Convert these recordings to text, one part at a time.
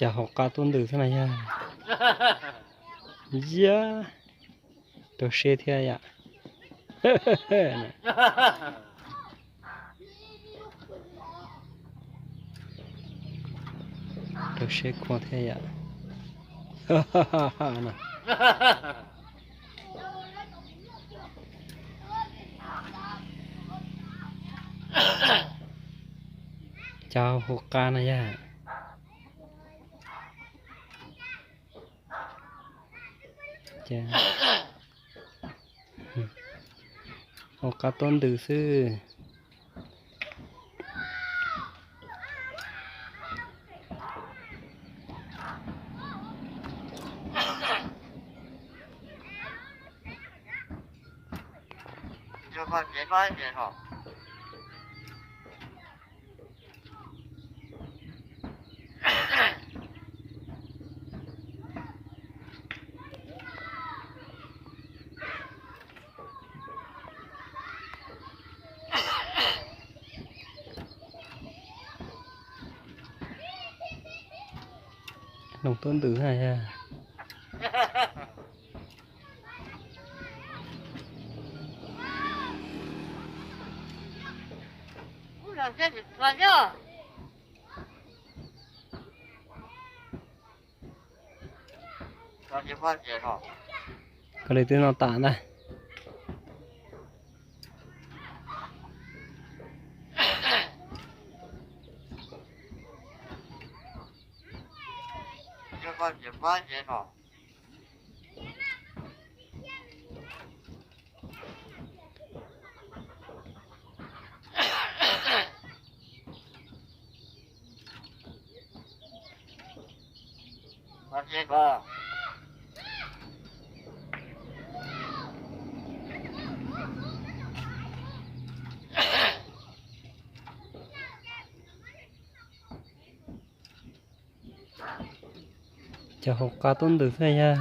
Cas hauv qab tuaj ntws xwb na yog. Yag, rau siab thiab yam. Rau siab khuav thiab yam. Cov hu qa no yog. Hu qa tuab ntws xwb. Noog tuab ntws na yog. Koj li twb noj tas ntag. Cov hauv qab tuab ntws xwb yog.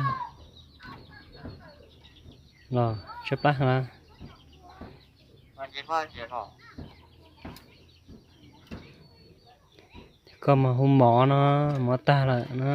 Los tshaib plab heev na. Ces koj mas hu mov no, mov tag lawm na.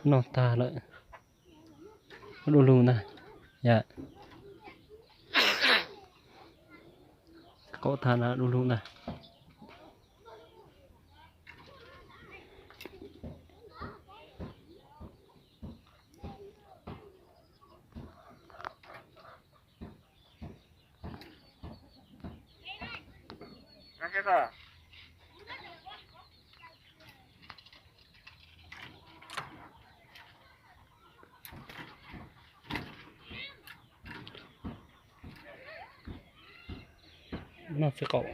Noj tag lawm. Du lug ntag. Yam, qaum tag na, du lug ntag. Noj txiv qaum.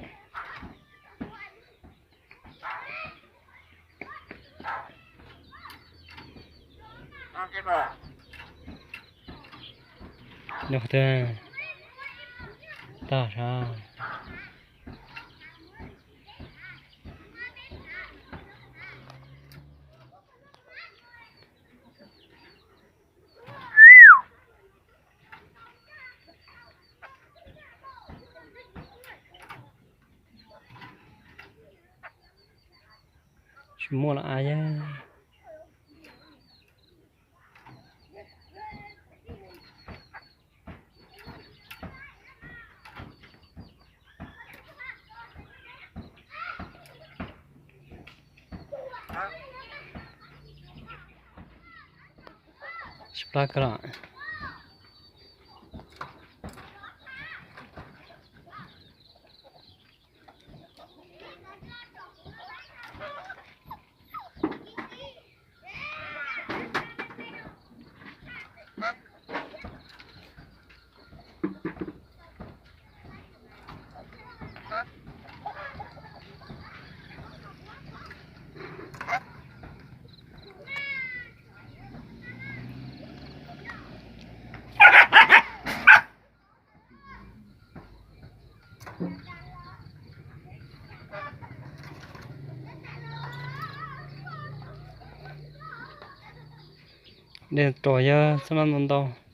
Noj tiag, tag sab. Tsis muaj los a yag. Pab koj los. Dej ruas yog xab mab ntau ntau.